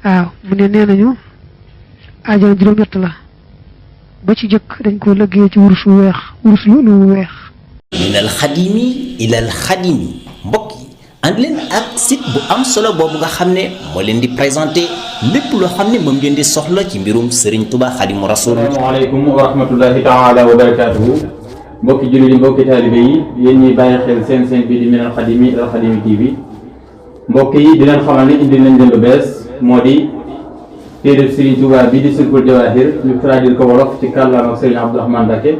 waaw mu ne nee nañu ajjana juróom-ñett la ba ci jëkk dañ ko lëggee ci wurus wu weex wurus lu weex minal xadimi ilal xadimi mbokk yi ànd leen ak site bu am solo boobu nga xam ne moo leen di présenté lépp loo xam ne moom ngeen di soxla ci mbirum Serigne Touba Xadimu Rasul. asalaamaaleykum wa rahmatullahi taala wa barakaatuhu mbokki jullit yi mbokki taalibe yi yéen ñuy bàyyi xel seen bii di minal xadimi ilal xadimi TV mbokk yi di leen xamal ne indi nañ leen lu bees moo di téere Serigne Touba bi di Silkul Jawahir ñu traduire ko wolof ci kàllaama ak Serigne Abdourahmane Mbacké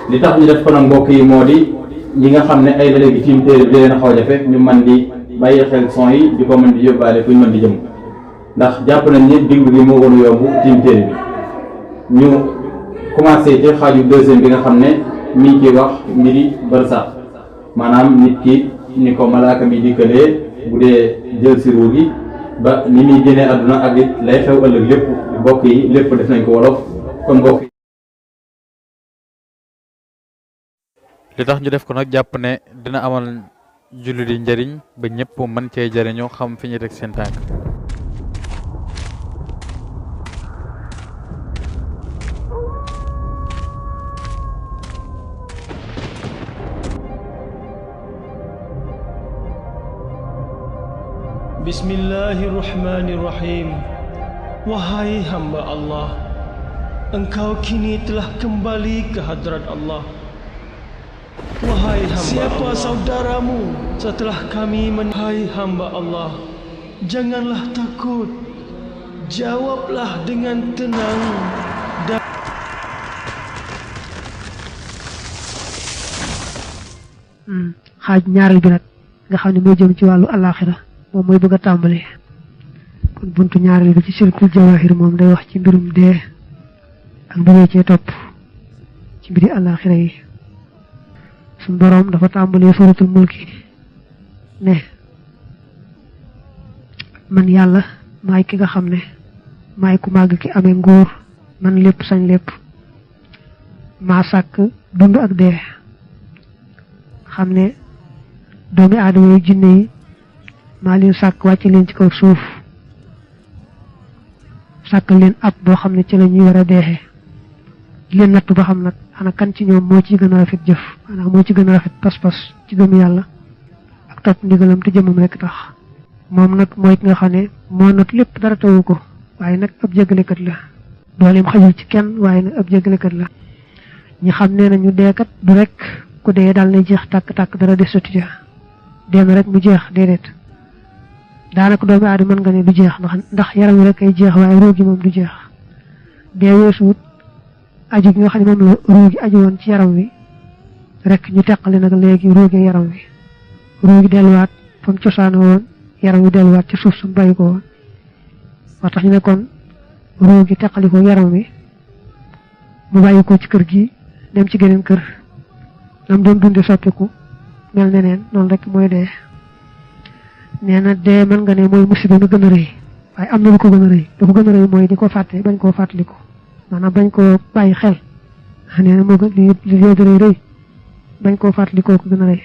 li tax ñu def ko nag mbokk yi moo di ñi nga xam ne ay léegi tiim téere bi leen xaw a jafe ñu mën di bàyyi xel son yi di ko mën di yóbbaale fu ñu mën di jëm ndax jàpp nañ ne diglu gi moo gën a yomb tiim téere bi ñu commencé ci xaaju deuxième bi nga xam ne mi ngi ciy wax mbiri barsax maanaam nit ki ni ko malaaka mi dikkalee bu dee jël si ruu gi ba ni muy génnee àdduna ak it lay xew ëllëg lépp mbokk yi lépp def nañ ko wolof kon mbokk yi li tax ñu def ko nag jàpp ne dina amal jullit yi njëriñ ba ñëpp mën cee jëriñoo xam fi ñu teg seen tànk. Bismillahi Rahmani Rahim. Wahai hamba Allah, engkau kini telah kembali ke hadrat Allah. Wahai hamba siapa Allah, saudaramu setelah kami Hai hamba Allah, janganlah takut, jawablah dengan tenang dan xaaj ñaaral bi nag nga xam ne moo jëm ci wàllu alaxira moom mooy bëgg a tàmbali kon buntu ñaareel bi ci Silkul Jawahir moom day wax ci mbirum dee ak mbiree cee topp ci mbiri alaxira yi suñ boroom dafa tàmbalee suratul mulki ne man yàlla maay ki nga xam ne maay ku màgg ki amee nguur man lépp sañ lépp maa sàkk dund ak dee xam ne doomi aadama yi jinne yi maa leen sàkk wàcce leen ci kaw suuf sàkk leen ab boo xam ne ci la ñuy war a deexee leen nattu ba xam nag ana kan ci ñoom moo ci gën a rafet jëf maanaam moo ci gën a rafet pas-pas ci gëm yàlla ak topp ndigalam te jëmam rek tax moom nag mooy ki nga xam ne moo not lépp dara tawu ko waaye nag ab jéggalekat la dooleem xajul ci kenn waaye nag ab jéggalekat la ñi xam ne nañu deekat du rek ku dee daal na jeex tàkk-tàkk dara des sotti ja dee na rek mu jeex déedéet daanaka doomi aadama mën nga ne du jeex ndax yaram wi rek ay jeex waaye ruu gi moom du jeex dee weesuut aju gi nga xam ne moom la ruu gi aju woon ci yaram wi rek ñu teqale nag léegi ruu gi yaram wi ruu gi delluwaat fa mu cosaanoo woon yaram wi delluwaat ci suuf su mu bàyyi ko woon moo tax ñu ne kon ruu gi teqali ko yaram wi mu bàyyi ko ci kër gi dem ci geneen kër lam doon dunde soppiku mel neneen noonu rek mooy dee nee na dee mën nga ne mooy musiba mi gën a rëy waaye am na lu ko gën a rëy lu ko gën a rëy mooy di ko fàtte bañ koo fàttaliku maanaam bañ koo bàyyi xel nee na moo gën li gën a rëy bañ koo fàttalikoo ko gën a rëy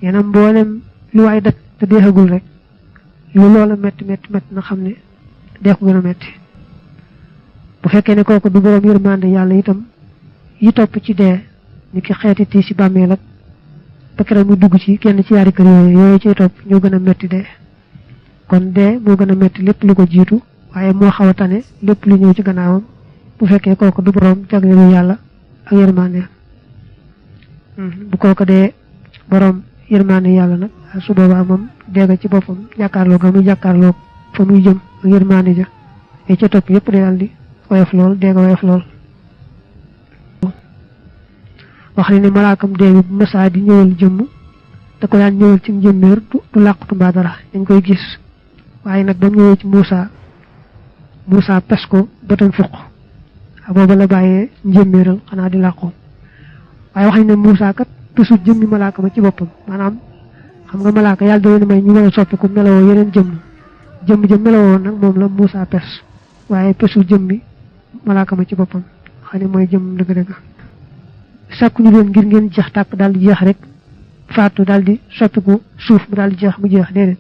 nee na mboolem lu waay daj te deexagul rek lu loola metti na xam ne dee ko gën a metti bu fekkee ne kooku du borom yërmande yàlla itam yi topp ci dee ni ki xeeti tii ci bàmmeel ak ba keroog mu dugg ci kenn ci yaari kër yooyu ciy topp ñoo gën a metti dee kon dee moo gën a metti lépp lu ko jiitu waaye moo xaw a tane lépp lu ñëw ci gannaawam bu fekkee kooku du borom jagleelu yàlla ak yërmande bu kooku dee borom yërmande yàlla nag su boobaa moom dee ga ci boppam jàkkaarloo ga muy jàkkaarloo fa muy jëm ak yërmande ja et ca topp yëpp day daal di woyof lool dee ga woyof lool. wax ne malaakam dee bi bu mësaa di ñëwal jëmm da ko daan ñëwal ci njëmmeer du làqutu mbaa dara dañ koy gis waaye nag ba mu ñëwee ci Moussa pes ko bëtam fuq booba la bàyyee njëmmeeral xanaa di làqu waaye wax ne Moussa kat pesul jëmmi malaaka ma ci boppam maanaam xam nga malaaka yàlla da leen may ñu mën a soppiku melawoo yeneen jëmm melawoo nag moom la Moussa pes waaye pesul jëmmi malaaka ma ci boppam xam ne mooy jëmm dëgg-dëgg sàkku ñu leen ngir ngeen jeex tàkk daal di jeex rek faatu daal di soppiku suuf mu daal di jeex mu jeex déedéet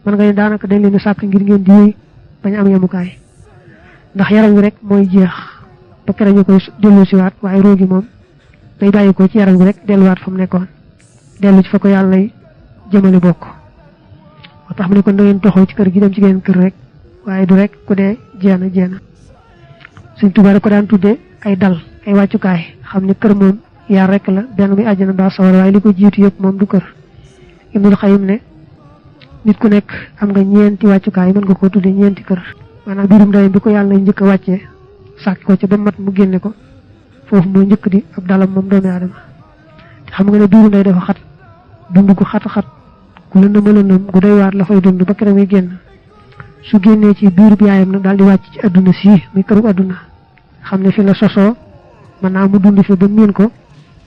man nga ne daanaka dañ leen a sàkk ngir ngeen di wéy bañ am yemukaay ndax yaram wi rek mooy jeex ba kere ñu koy dellu si waat waaye roogi moom day bàyyi ko ci yaram wi rek delluwaat fa mu nekkoon dellu ci fa ko yàlla lay jëmale bokk moo tax mu ne kon da ngeen toxoo ci kër gi dem ci geneen kër rek waaye du rek ku dee jeena Sëñ Tuubaa da ko daan tuddee ay dal ay wàccukaay xam ne kër moom yaar rek la benn muy àjjana mbaa sawar waaye li ko jiitu yëpp moom du kër Ibnul Xayyim ne nit ku nekk am nga ñeenti wàccukaay mën nga koo tuddee ñeenti kër maanaam biirum ndeyam bi ko yàlla njëkk a wàccee sàkk ko ca ba mat mu génne ko foofu moo njëkk di ab dalam moom doomi aadama te xam nga ne biiru ndey dafa xat dund gu xat-xat gu lëndëm gu doy waar la fay dund ba kere muy génn su génnee ci biirub yaayam nag daal di wàcc ci adduna sii muy kërug adduna xam ne fi la sosoo mën naa mu dund fi ba miin ko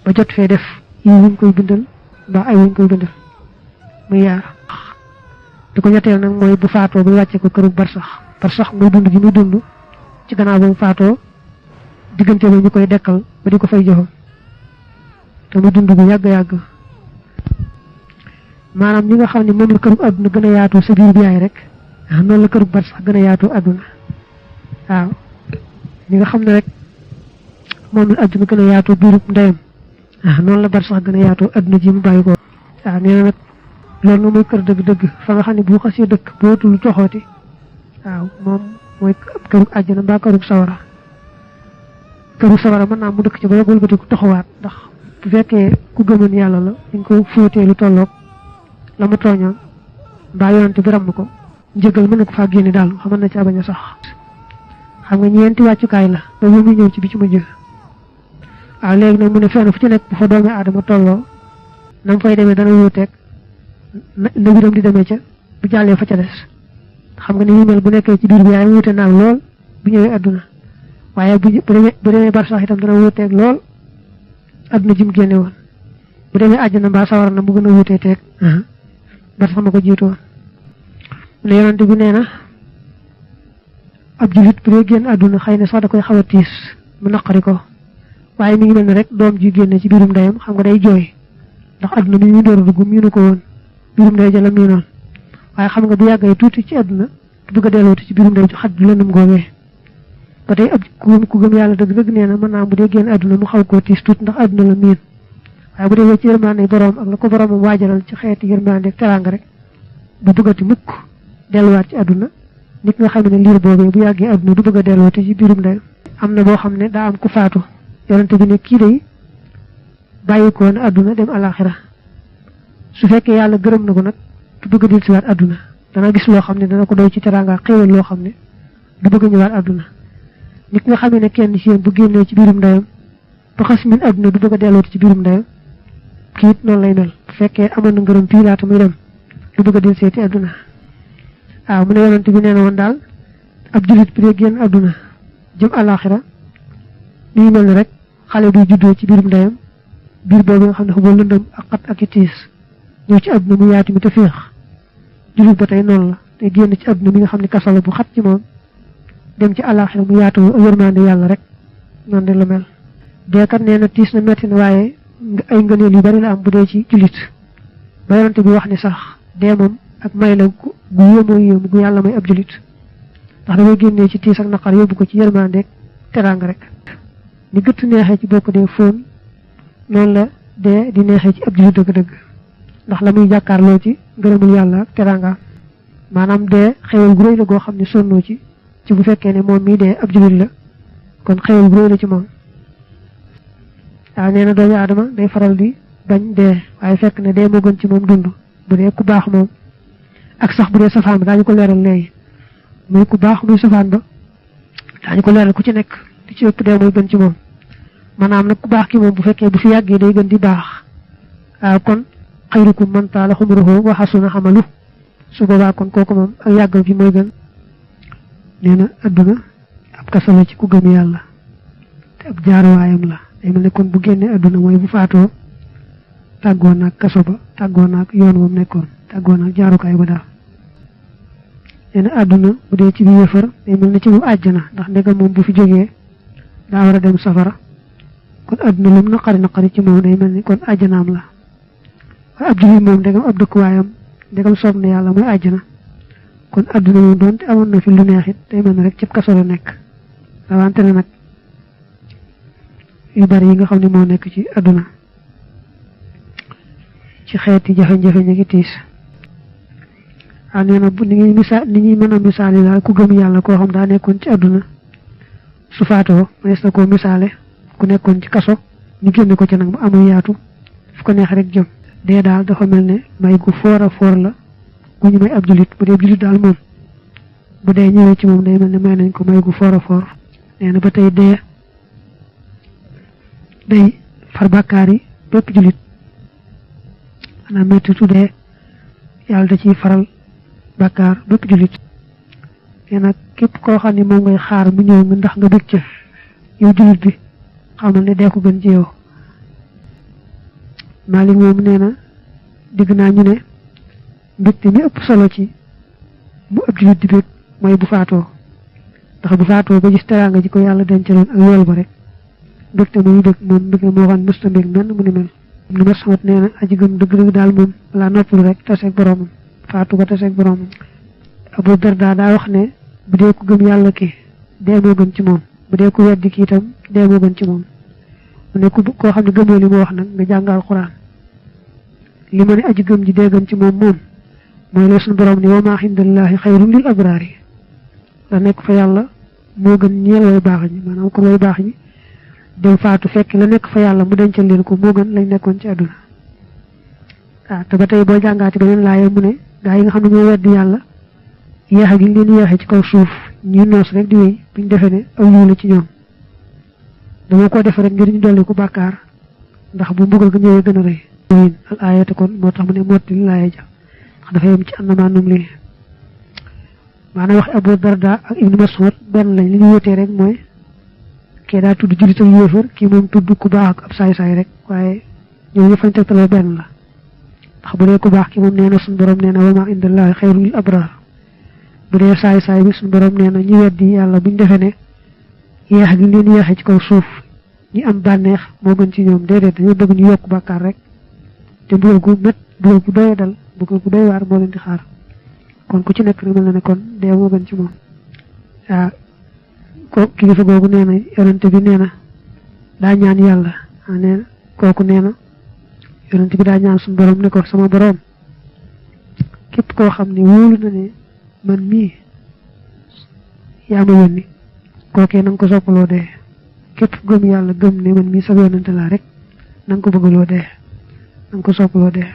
ba jot fee def yi wuñ koy bindal mbaa ay wuñ koy bindal muy yaar di ko ñetteel nag mooy bu faatoo ba wàcce ko kërug barsax muy dund gi muy dund ci gannaaw ba mu faatoo diggante ba ñu koy dekkal ba di ko fay joxam te muy dund bu yàgg maanaam ñi nga xam ne moom la kërug adduna gën a yaatoo sa biir bi yaay rek noonu la kërug barsax gën a yaatoo adduna waaw ñi nga xam ne rek moom la adduna gën a yaatoo biirub ndeyam noonu la barsax gën a yaatoo adduna ji mu bàyyi ko waaw nee na nag loolu mooy kër dëgg-dëgg fa nga xam ne bu xasee dëkk bootul toxooti waaw moom mooy kërug àjjana mbaa kërug sawara mën naa mu dëkk ci ba yogul ba di ko toxawaat ndax bu fekkee ku gëmoon yàlla la dañ ko fóotee lu tolloog la mu tooñoon mbaa yonante bi ramm ko njëgal mën na ko faa génne daal xamal na ci abañ a sax xam nga ñeenti wàccukaay la ba mu ñëw ci bi ci mujj waaw léegi nag mu ne fenn fu ci nekk bu fa doomi aadama tolloo na mu fay demee dana wuuteeg na biram di demee ca bu jàllee fa ca des xam nga ni ñu mel bu nekkee ci biir bi yaay wuute naag lool bu ñëwee adduna waaye bu demee barsax itam dana wuuteeg lool adduna ji mu génne woon bu demee àjjana mbaa sawara na mu gën a wuutee teeg barsax ma ko jiitu woon ne yonante bi nee na ab julit bu dee génn adduna xëy na sax da koy xaw a tiis mu naqari ko waaye mi ngi mel ne rek doom ji génne ci biirum ndeyam xam nga day jooy ndax adduna mi ñu door a dugg miinu ko woon biirum ndey jala miinoon waaye xam nga bu yàggee tuuti ci adduna du bëgg a dellooti ci biirum ndey ju xat du lëndëm googee ba tey ab ku gëm yàlla dëgg nee na mën naa bu dee génn adduna mu xaw koo tiis tuuti ndax adduna la miin waaye bu demee ci yërmande boroom ak la ko boroomam waajalal ci xeeti yërmande ak teraanga rek du bëggati mukk delluwaat ci adduna nit nga xam ne liir boobee bu yàggee adduna du bëgg a dellooti ci biirum ndey am na boo xam ne daa am ku faatu yonente bi ne kii day bàyyi ko na adduna dem alaxira su fekkee yàlla gërëm na ko nag du bëgg a dil siwaat adduna dana gis loo xam ne dana ko doy ci teraanga xéewal loo xam ne du bëgg a ñëwaat adduna nit nga xam ne kenn ci yéen bu génnee ci biirum ndeyam ba xas min adduna du bëgg a dellooti ci biirum ndeyam kii it noonu lay mel bu fekkee amoon na ngërëm fii laata muy dem du bëgg a dil seeti adduna waaw mu ne yonente bi nee na woon daal ab julit bi dee génn adduna jëm alaxira mi ngi mel ni rek xale buy juddoo ci biirum ndeyam biir boobu nga xam ne xamoo lëndëm ak xat ak i tiis ñëw ci adduna mu yaatu mi te féex julit ba tey noonu la te génn ci adduna mi nga xam ne kasala bu xat ci moom dem ci alaxira mu yaatu yërmande yàlla rek noonu de la mel deekat nee na tiis na metti na waaye ay ngëneel yu bari la am bu dee ci julit ba yonante bi wax ni sax dee moom ak may la gu yéemoo gu yàlla may ab julit ndax dafay génnee ci tiis ak naqar yóbbu ko ci yërmande teraanga rek ni gëtt neexee ci bokk dee fóon noonu la dee di neexee ci ab julit dëgg-dëgg ndax la muy jàkkaarloo ci ngërëmul yàlla ak teraanga maanaam dee xewal gu rëy la goo xam ne sonnoo ci bu fekkee ne moom mii dee ab julit la kon xewal gu rëy la ci moom waaw nee na doomu aadama day faral di bañ dee waaye fekk ne dee moo gën ci moom dund bu dee ku baax moom ak sax bu dee safaan ba daañu ko leeral léegi muy ku baax muy safaan ba daañu ko leeral ku ci nekk di ci ëpp dee mooy gën ci moom maanaam nag ku baax ki moom bu fekkee bu fi yàggee day gën di baax waaw kon xayrukum man taala xumruhu wa xasuna xamalu su boobaa kon kooku moom ak yàggal gi mooy gën nee na adduna ab kasala ci ku gëm yàlla te ab jaaruwaayam la day mel ne kon bu génnee adduna mooy bu faatoo tàggoo naag kaso ba tàggoo naag yoon moom nekkoon tàggoo naag jaarukaay ba daal nee na adduna bu dee ci bi yëfër day mel ne ci mu àjjana ndax ndegam moom bu fi jógee daa war a dem safara kon adduna lu mu naqari ci moom day mel ni kon àjjanaam la waaye ab jullit moom ndegam ab dëkkuwaayam ndegam soob na yàlla muy àjjana kon adduna moom doonte amoon na fi lu neex it day mel ne rek ci kaso la nekk rawante ne nag yu bari yi nga xam ne moo nekk ci adduna ci xeeti jafe-jafe ñu ngi tiis nee na bu ni ñuy mën a misaale daal ku gëm yàlla koo xam daa nekkoon ci adduna su faatoo mënees na koo misaale ku nekkoon ci kaso ñu génne ko ci nag mu amul yaatu fu ko neex rek jëm dee daal dafa mel ne may gu foor a foor la gu ñu may ab julit bu dee julit daal moom bu dee ñëwee ci moom day mel ne may nañ ko may gu foor a foor nee na ba tey dee day far bàkkaar yi bépp julit xanaa metti tuddee yàlla da ciy faral bàkkaar bépp julit nee nag képp koo xam ne moom ngay xaar mu ñëw nga ndax nga bëgg ca yow julit bi xamal ne dee ko gën ci yow Maalik moom nee na digg naa ñu ne mbégte mi ëpp solo ci bu ab julit di bég mooy bu faatoo ndax bu faatoo ba gis teraanga ji ko yàlla dencaloon ak yool ba rek mbégte muy bég moom mbég moo xam mësta mbég menn mu ni mel nu ma samat nee na aji gëm dëgg-dëgg daal moom balaa noppalu rek taseeg boroomam faatu ba taseeg boroomam Abu Darda daa wax ne bu dee ku gëm yàlla ki dee moo gën ci moom bu dee ku weddi ki itam dee moo gën ci moom mu ne koo xam ne gëmoo li mu wax nag nga jàng alxuraan li ma ne aji gëm ji dee gën ci moom mooy la suñu borom ne wa maa indallahi xayrun lil abraar yi la nekk fa yàlla moo gën ñeel way baax ñi maanaam kon way baax ñi dem faatu fekk la nekk fa yàlla mu dencal leen ko moo gën lañ nekkoon ci àdduna te ba tey boo jàngaati beneen laaya mu ne gaa yi nga xam ne ñoo weddi yàlla yeexe gi leen yeexe ci kaw suuf ñuy noos rek di wéy buñ defee ne aw yiw la ci ñoom dama ko def rek ngir ñu dolli ko bàkkaar ndax bu mbugal ga ñëwee gën a rëy yin al aayata kon moo tax mu ne motti li laaya ja ndax dafa yem ci annamaanum lii maanaam wax Abu Darda ak Ibnu Mas'ud benn lañ li ñu wutee rek mooy kii daa tudd jullit ak yéefar kii moom tudd ku baax ak ab saay-saay rek waaye ñoo ñu fañ tegtaloo benn la ndax bu dee ku baax ki moom nee na suñu borom nee na wa maa indallahi xayrun lil abraar bu dee saay-saay bi suñu borom nee na ñu weddi yàlla buñ defee ne yeex gi leen yeexe ci kaw suuf ñi am bànneex moo gën ci ñoom déedéet dañoo bëgg ñu yokk bàkkaar rek te mbugal gu mét mbugal gu doy dal mbugal gu doy waar moo leen di xaar kon ku ci nekk rek mel na ne kon dee moo gën ci moom ko kilifa googu nee na yonente bi nee na daa ñaan yàlla nee na kooku nee na yonente bi daa ñaan suñu borom ne ko sama borom képp koo xam ne wóolu na ne man mii yaa ma yónni kookee na nga ko soppaloo dee képp gëm yàlla gëm ne man mii sa yonente laa rek na nga ko bëggaloo dee na nga ko soppaloo dee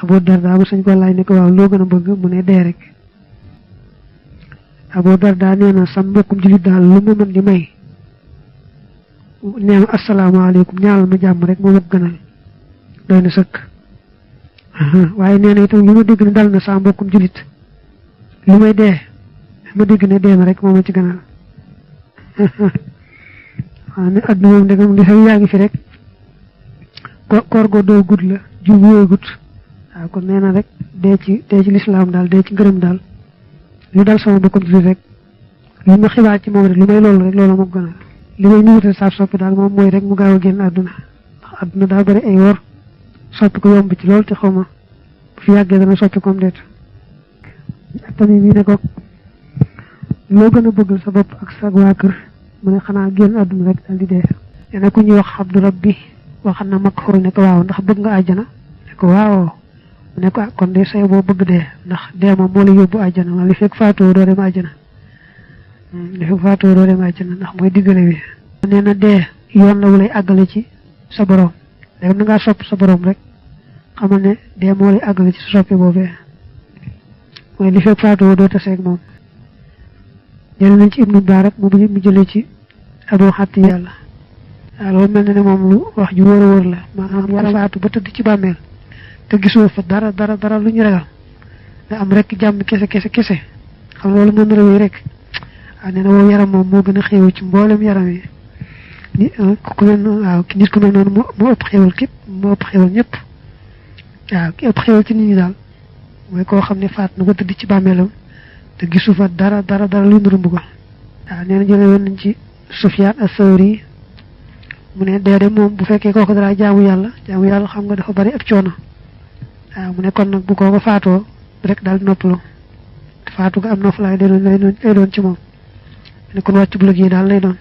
Abu Darda ba sañ ko laaj ne ko waaw loo gën a bëgg mu ne dee rek Abu Darda nee na sam mbokkum jullit daal lu ma mën di may nee ma asalaamaaleykum ñaanal ma jàmm rek moo ma gënal doy na sëkk waaye nee na itam lu ma dégg ne dal na sa mbokkum jullit lu may dee ma dégg ne dee na rek moo ma ci gënal waaw ne adduna moom ndegam li fay yaa ngi fi rek koor goo doo gudd la jub yooyu gudd waaw kon nee na rek dee ci lislaam daal dee ci ngërëm daal lu dal sama mbokkum jullit rek li ma xibaar ci moom rek lu may loolu rek loolu moom gënal li may nuwutal saaf soppi daal moom mooy rek mu gaaw a génn àdduna ndax àdduna daa bari ay wor soppi ko yomb ci lool te xaw ma bu fi yàggee dana soppi comme déet ak tamit bii ne ko loo gën a bëggal sa bopp ak sa waa kër mu ne xanaa génn àdduna rek daal di dee nee na ku ñuy wax Abdu Rabbi waxan na mag xool ne ko waaw ndax bëgg nga àjjana ne ko waaw mu ne ko kon de say boo bëgg dee ndax dee moom moo la yóbbu àjjana wala li fekk faatoo doo dem àjjana ndax mooy diggale bi nee na dee yoon la wu lay àggale ci sa borom léegi na ngaa sopp sa borom rek xamal ne dee moo lay àggale ci sa soppi boobee mooy li fekk faatoo doo taseeg moom jële nañ ci Ibnu Baarak mu jëlee ci Abu Xatti yàlla waaw loolu mel na ne moom lu wax ju wóor a wóor la maanaam yàlla faatu ba tëdd ci bàmmeel te gisoo fa dara lu ñu ragal nga am rek jàmm kese xam loolu mën réew yi rek waaw nee na woowu yaram moom moo gën a xéewal ci mboolem yaram yi nit ku mel noonu moo ëpp xéewal képp moo ëpp xéewal ñëpp waaw ki ëpp xéewal ci nit ñi daal mooy koo xam ne faat na ba tëdd ci bàmmeelam te gisu fa dara lu nuru mbugal waaw nee na jële woon nañ ci Sufyaan as-Sawri mu ne dee de moom bu fekkee kooku dara jaamu yàlla xam nga dafa bari ab coono waaw mu ne kon nag bu kooku faatoo rek daal noppalu faatu ga am na fu lay doon ci moom ne kon wàccu bu liggéey daal lay doon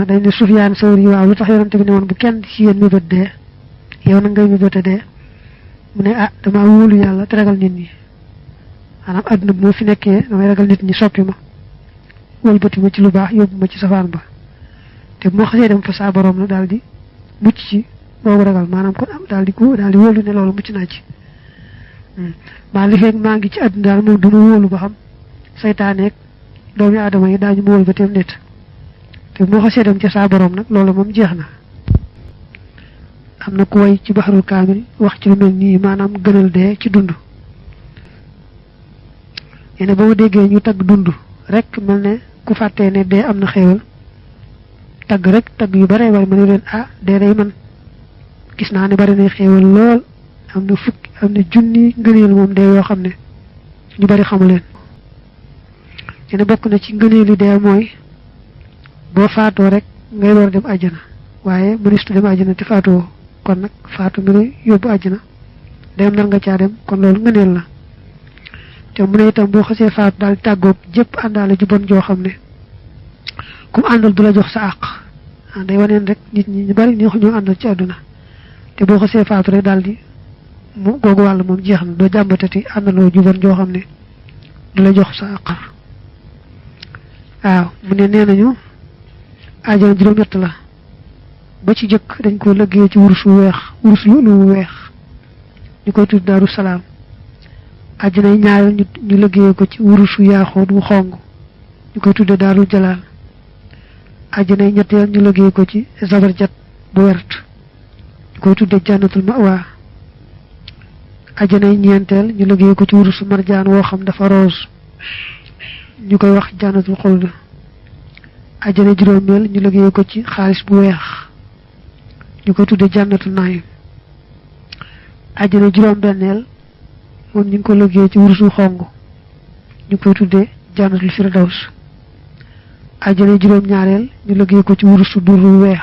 dañ ne Sufyaan Sawri waaw lu tax yonante bi ne woon bu kenn ci yéen mi bët dee yow na ngay mi bëta dee mu ne dama wóolu yàlla te ragal nit ñi maanaam àdduna bi moo fi nekkee damay ragal nit ñi soppi ma wëlbati ma ci lu baax yóbbu ma ci safaan ba te bu ma xasee dem fa saa borom la daal di mucc ci boobu ragal maanaam kon am daal di wóolu ne loolu mucc naa ci maa li fekk maa ngi ci àdduna daal moom duma wóolu ba xam saytaaneeg doomi aadama yi daañu ma wëlbateem nit te bu ma xasee dem ci saa borom nag loolu moom jeex na am na ku way ci baxarul kaamil wax ci lu mel nii maanaam gënal dee ci dund yene ba ma déggee ñu tagg dund rek mel ne ku fàttee ne dee am na xéewal tagg rek tagg yu bare bari ma ne leen dee day man gis naa ne bari na xéewal lool am na fukki am na junni ngëneel moom dee yoo xam ne ñu bari xamu leen yene bokk na ci ngëneeli dee mooy boo faatoo rek ngay door dem àjjana waaye mënistu dem àjjana te faatoo kon nag faatu mi lay yóbbu àjjana dem nar nga caa dem kon loolu ngëneel la te mu ne itam boo xasee faatu daal di tàggoog jëpp àndaale ju bon joo xam ne ku mu àndal du la jox sa àq day waneen rek nit ñi ñu bari ñoo àndal ci àdduna te boo xasee faatu rek daal di mu googu wàll moom jeex na doo jàmbatati àndaloo ju bon joo xam ne du la jox sa àq waaw mu ne nee nañu àjjana juróom-ñett la ba ci jëkk dañ ko liggéey ci wurus wu weex wurus lu weex ñu koy tudd Daaru Salaam àjjana yi ñaareel ñu liggéey ko ci wurusu yaaxoot wu xong ñu koy tudde Daarul Jalaal àjjana yi ñetteel ñu liggéey ko ci zabarjat bu wert ñu koy tudde Jannatul Ma'wa àjjana yi ñeenteel ñu liggéey ko ci wurusu marjaan woo xam dafa rose ñu koy wax Jannatul Xuld àjjana juróomeel ñu liggéey ko ci xaalis bu weex ñu koy tudde Jannatul Naayim àjjana juróom-benneel moom ñu ngi ko liggéey ci wurusu xong ñu koy tuddee Jannatul Firdaws àjjana juróom-ñaareel ñu liggéey ko ci wurusu duru weex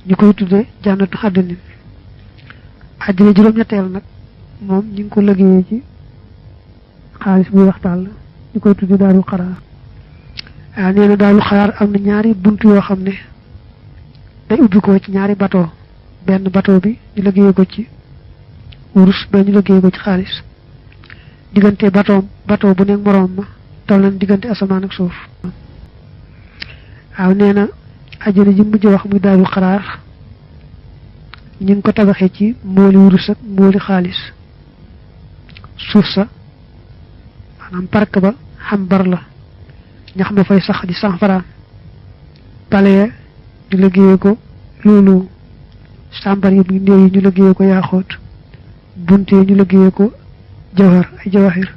ñu koy tuddee Jannatu Adnin àjjana juróom-ñetteel nag moom ñu ngi ko liggéey ci xaalis bu weex tàll ñu koy tuddee Daarul Xaraar nee na Daarul Xaraar am na ñaari bunt yoo xam ne day ubbi ko ci ñaari bateau benn bateau bi ñu liggéey ko ci wurus ba ñu liggéey ko ci xaalis diggante bateau bu nekk moroom ma toll nañ diggante asamaan ak suuf waaw nee na àjjana ji mujj wax muy Daarul Xaraar ñu ngi ko tabaxee ci mooli wurus ak mooli xaalis suuf sa maanaam park ba xambar la ñax ma fay sax di sanfaraan pale ñu liggéeyee ko loolu sàmbar yi muy néew yi ñu liggéeyee ko yaaxoot bunte yi ñu liggéeyee ko jawhar ay jawahir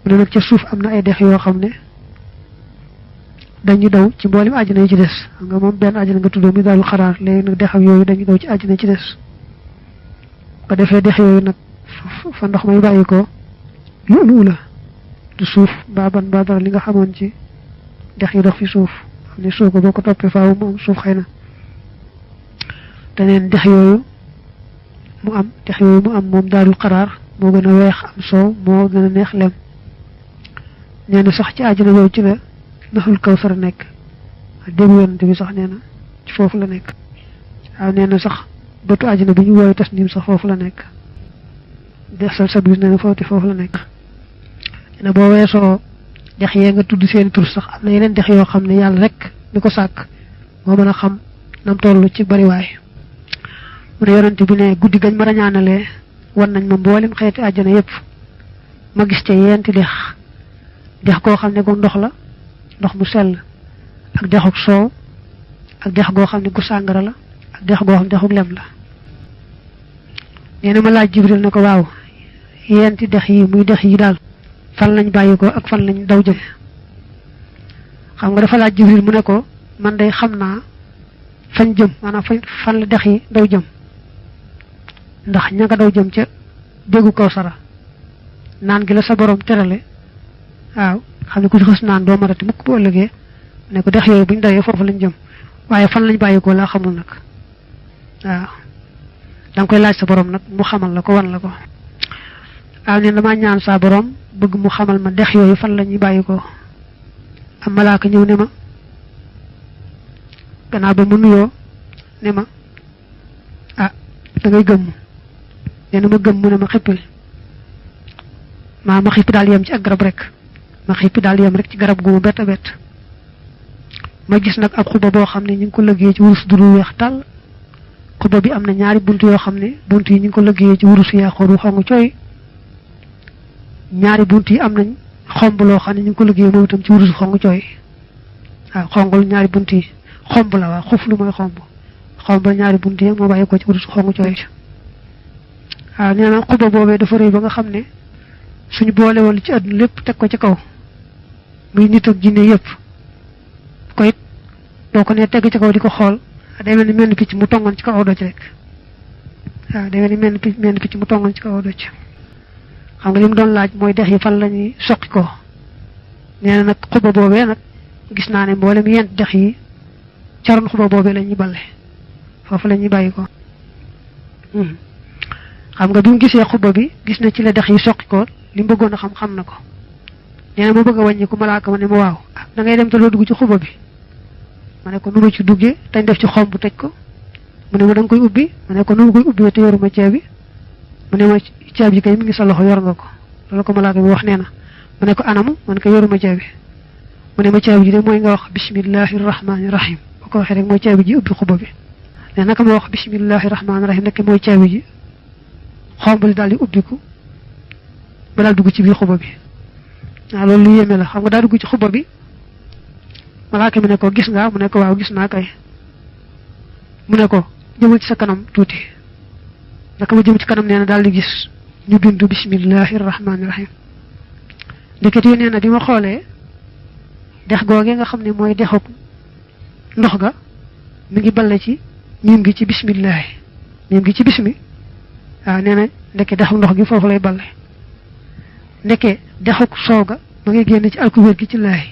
mu ne nag ca suuf am na ay dex yoo xam ne dañu daw ci mboolem àjjana yi ci des xam nga moom benn àjjana nga tuddoo muy Daarul Xaraar léegi nag dexam yooyu dañu daw ci àjjana yi ci des ko defee dex yooyu nag fa ndox may bàyyi ko loolu la du suuf mbaa ban mbaa dara li nga xamoon ci dex yi dox fi suuf xam ne suuf ko boo ko toppee faaw mu am suuf xëy na te neen dex yooyu mu am moom Daarul Xaraar moo gën a weex am soow moo gën a neex lem nee na sax ci àjjana yooyu ci la naxul Kawsar nekk dégg yonante bi sax nee na ci foofu la nekk waaw nee na sax bëtu àjjana bi ñu wooyu tas nim sax foofu la nekk desal sabis nee na foofu la nekk nee na boo weesoo dex yee nga tudd seeni tur sax am na yeneen dex yoo xam ne yàlla rek ni ko sàkk moo mën a xam nam toll ci bariwaay mu ne yonante bi ne guddi gañ ma rañaanalee wan nañ ma mboolem xeeti àjjana yépp ma gis ca yeenti dex koo xam ne gu ndox la ndox mu sell ak dexuk soow ak dex goo xam ne gu sàngara la ak dex goo xam ne dexuk lem la nee na ma laaj Jibril ne ko waaw yeenti dex yi muy dex yi daal fan lañ bàyyi ko ak fan lañ daw jëm xam nga dafa laaj Jibril mu ne ko man day xam naa fañ jëm maanaam fan la dex yi daw jëm ndax ña nga daw jëm ca déggu Kawsara naan gi la sa borom terale waaw xam ne ku ci xës naan doo marati mukk bu ëllëgee ne ko dex yooyu buñ dawee foofu lañ jëm waaye fan lañ bàyyi ko laa xamul nag waaw da nga koy laaj sa borom nag mu xamal la ko wan la ko ne dama ñaan sa borom bëgg mu xamal ma dex yooyu fan la ñuy bàyyikoo am malaaka ñëw ne ma gannaaw ba mu nuyoo ne ma da ngay gëmm nee na ma gëmm mu ne ma xippil ma xippi daal yem ci ak garab rek ma xippi daal yem rek ci garab gu mu bett a bett ma gis nag ab xuba boo xam ne ñu ngi ko lëggee ci wurus du lu weex tàll xuba bi am na ñaari bunt yoo xam ne bunt yi ñu ngi ko lëggee ci wurus yaa xoru xong cooy ñaari bunt yi am nañ xomb loo xam ne ñu ngi ko lëggee moom itam ci wurus xong cooy waaw xongul ñaari bunt yi xomb la waaw xuf lu mooy xomb la ñaari bunt yi moo bàyyi ko ci wurus xong cooy waaw nee na xuba boobee dafa rëy ba nga xam ne suñu boole woon ci àdduna lépp teg ko ci kaw muy nit ak jinne yëpp ko it boo ko ne teg ci kaw di ko xool day mel ni menn picc mu tongoon ci kaw aw doj rek waaw day mel ni menn picc mu tongoon ci kaw aw doj xam nga li mu doon laaj mooy dex yi fan la ñuy soqi ko nee na nag xuba boobee nag gis naa ne mboolem yent dex yi caroon xuba boobee la ñuy balle foofu la ñuy bàyyi ko xam nga bi mu gisee xuba bi gis na ci la dex yi soqi ko li mu bëggoon a xam na ko nee na ma bëgg a wàññi ko malaaka ma ne ma waaw da ngay dem te loo dugg ci xuba bi ma ne ko nu ma ci duggee tañ def ci xomb tëj ko mu ne ma da nga koy ubbi ma ne ko nu ma koy ubbi te yoruma caabi mu ne ma caabi kay mi ngi sa loxo yor nga ko loolu ko malaaka bi wax nee na ma ne ko anamu man ko yoruma caabi mu ne ma caabi ji de mooy nga wax bismillahi rahmaani rahim boo ko waxee rek mooy caabi ji ubbi xuba bi ne naka ma wax bismillahi rahmaani rahim nekk mooy caabi ji xomb li daal di ubbiku ba daal dugg ci biir xuba bi waaw loolu lu yéeme la xam nga daa dugg ci xuba bi malaaka mi ne ko gis nga mu ne ko waaw gis naa kay mu ne ko jëmal ci sa kanam tuuti naka ma jëm ci kanam nee na daal di gis ñu bind bismillahi rahmaani rahim ndeket yi nee na bi ma xoolee dex googee nga xam ne mooy dexuk ndox ga mi ngi balle ci miim gi ci bismillahi miim gi ci bismi waaw nee na ndeke dexuk ndox gi foofu lay balle ndeke dexuk soow ga ma ngi génn ci alkubeer gi ci laay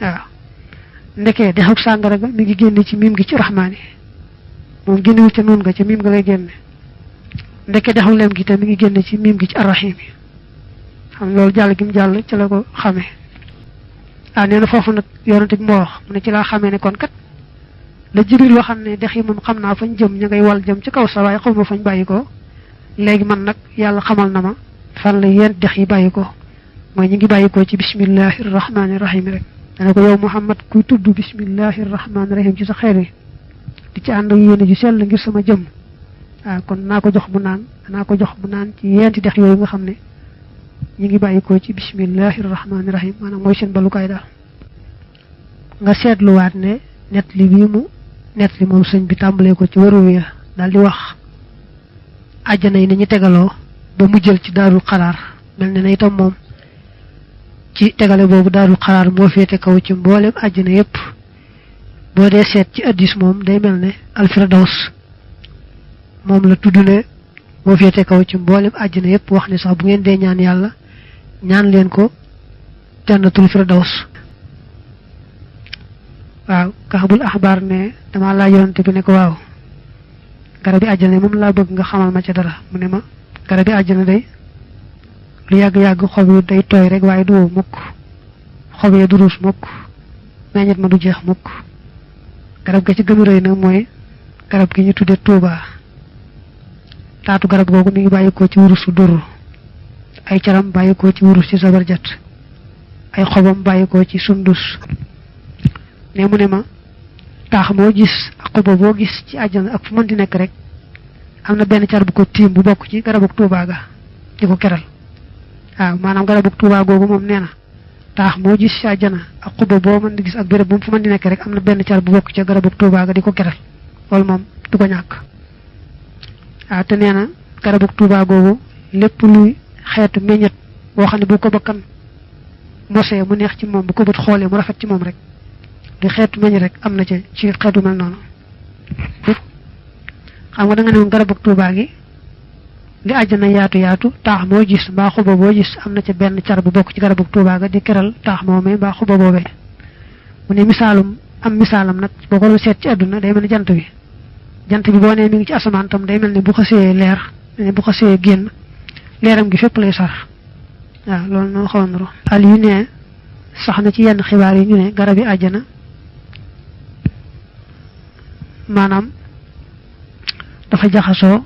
waaw ndeke dexuk sàngara ga mi ngi génn ci miim gi ci rahmaani moom génnewul ca noon ga ca miim ga lay génne ndeke dexuk lem gi te mi ngi génn ci miim gi ci arrahim yi xam loolu jàll gi mu jàll ci la ko xamee nee na foofu nag yonante bi moo wax mu ne ci laa xamee ne kon kat la Jibril loo xam ne dex yi moom xam naa fañ jëm ñu ngay wal jëm ci kaw sa waaye xaw ma fañ bàyyi ko léegi man nag yàlla xamal na ma fan la yéen dex yi bàyyi ko mooy ñu ngi bàyyi ko ci bismillahi rahmaani rahim rek dana ko yow Muhammad kuy tudd bismillahi rahmaani rahim ci sa xeer yi di ci ànd yéene ju sell ngir sama jëm kon naa ko jox mu naan ci yeenti dex yooyu nga xam ne ñu ngi bàyyi ko ci bismillahi rahmaani rahim maanaam mooy seen balukaay daal nga seetluwaat ne net li bii mu net li moom sëñ bi tàmbalee ko ci waru wi daal di wax àjjana yi ni ñu tegaloo ba mu jël ci daarul xaraar mel ne na itam moom ci tegale boobu daarul xaraar moo féete kaw ci mboolem àjjana yépp boo dee seet ci addis moom day mel ne alfirdaws moom la tudd ne moo féete kaw ci mboolem àjjana yépp wax ne sax bu ngeen dee ñaan yàlla ñaan leen ko jannatul firdaws waaw kaxabul axbaar ne dama laa yonante bi ne ko waaw garabi àjjana moom laa bëgg nga xamal ma ca dara mu ne ma garabi àjjana day lu yàgg-yàgg xob yi day tooy rek waaye du wow mukk xob yi du ruus mukk meññet ma du jeex mukk garab ga ci gën a rëy nag mooy garab gi ñu tudde Tuuba taatu garab googu mi ngi bàyyikoo ci wurusu dur ay caram bàyyikoo ci wurus ci sabarjat ay xobam bàyyikoo ci sundus ne mu ne ma taax moo gis ak xoba boo gis ci àjjana ak fu mën di nekk rek am na benn car bu ko tiim bu bokk ci garabug Tuuba ga di ko keral waaw maanaam garabug Tuuba googu moom nee na taax moo gis ci àjjana ak xuba boo mën di gis ak béréb bu mu fu mën di nekk rek am na benn car bu bokk ci garabug Tuuba ga di ko keral loolu moom du ko ñàkk waaw te nee na garabug Tuuba googu lépp luy xeetu meññet boo xam ne bu ko bakkan mosee mu neex ci moom bu ko bët xoolee mu rafet ci moom rek di xeetu meññet rek am na ci xeetu mel noonu xam nga da nga ne garabug Tuuba gi li àjjana yaatu yaatu taax moo gis mbaa xuba boo gis am na ca benn car bu bokk ci garabug Tuuba ga di keral taax moomee mbaa xuba boobee mu ne misaalam nag boo ko doon seet ci àdduna day mel ni jant bi boo nee mi ngi ci asamaan tam day mel ni bu xasee leer ne bu xasee génn leeram gi fépp lay sar waaw loolu noo xaw na al yu ne sax na ci yenn xibaar yi ñu ne garab yi àjjana maanaam dafa jaxasoo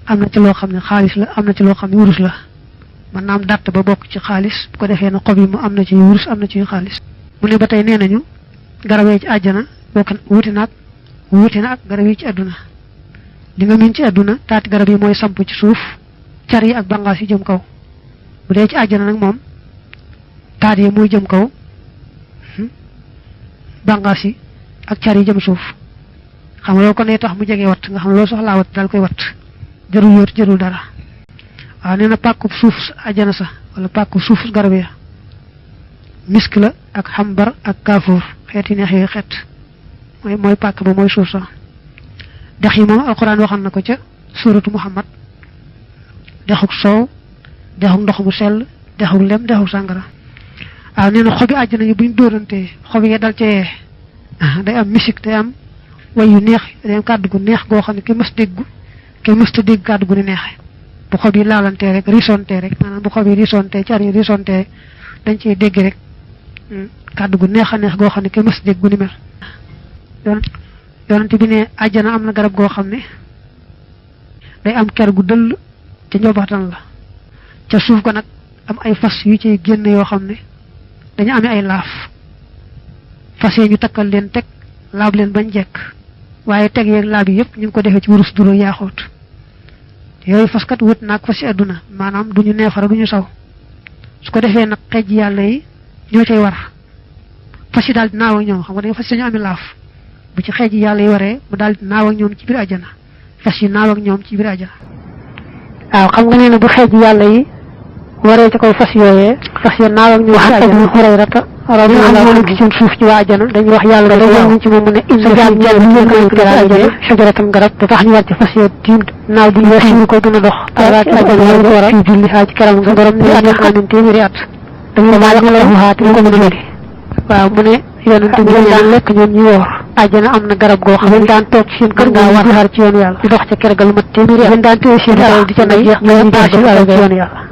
am na ci loo xam ne xaalis la am na ci loo xam ne wurus la man naam dàtt ba bokk ci xaalis bu ko defee na xob yi mu am na ci wurus am na ci xaalis mu ne ba tey nee nañu garab yi ci àjjana bokk wuti na ak garab yi ci àdduna li nga miin ci àdduna taati garab yi mooy samp ci suuf car yi ak bangaas yi jëm kaw bu dee ci àjjana nag moom taat yi mooy jëm kaw bangaas yi ak car yi jëm suuf xam nga loolu kon ne tax mu jege wat nga xam ne loolu soxlaa wat daal koy wat jarul yóot jarul dara waaw nee na pàkkub suuf àjjana sax wala pàkkub suuf garab ya misk la ak xambar ak kaafuur xeeti neex yooyu xeet mooy pàkk ba mooy suuf sax dex yi moom alxuraan waxoon na ko ca suuratu Muhammad dexuk soow dexuk ndox mu sell dexuk lem dexuk sàngara waaw nee na xobi àjjana yi buñ dóorantee xobi ya dal ca yee day am misik day am way yu neex day am kàddu gu neex goo xam ne ki mësta dégg kàddu gu ni neexe bu xob yi laalantee rek risonte rek maanaam bu xob yi risonte car yi risonte dañ ciy dégg rek kàddu gu neex a neex goo xam ne ki mësta dégg gu ni mel yonent bi ne àjjana am na garab goo xam ne day am ker gu dëll ca njobaxtan la ca suuf ga nag am ay fas yu ciy génn yoo xam ne dañu amee ay laaf fas yi ñu takkal leen teg laab leen bañ jekk waaye teg yeeg laab yi yëpp ñu ngi ko defee ci wurus duro yaaxoot yooyu fas kat wut naag fas yi àdduna maanaam duñu neefara duñu saw su ko defee nag xeej yàlla yi ñoo cay war fas yi daal di naaw ak ñoom xam nga dañu fas yi ñu amee laaf bu ci xeej yàlla yi waree mu daal di naaw ak ñoom ci biir àjjana fas yi naaw ak ñoom ci biir àjjana waaw xam nga nee na bu xeej yàlla yi waree ci kaw fas yooyee fas yi naaw ak ñoom ci àjjana Hurayrata radiyallahu anhu seen suuf ci waa àjjana dañuy wax yàlla dañu ci moom mu ne inna fi àjjana shajaratan garab da tax ñu war ci fas yoo tiim naaw bi ñu ko gën a dox ala ci àjjana ko waral fi julli xaa ci karam nga borom ni àjjana xamin téeméeri at dañu ma la la waxaat ñu ko mën a jëli waaw mu ne yonent bi daan lekk ñoom ñu woor àjjana am na garab goo xam ne daan toog ci seen kër nga war xaar ci yoon yàlla di dox ca kër ga lu mat téeméeri at daan téye seen di ca nay ñu ci yoon yàlla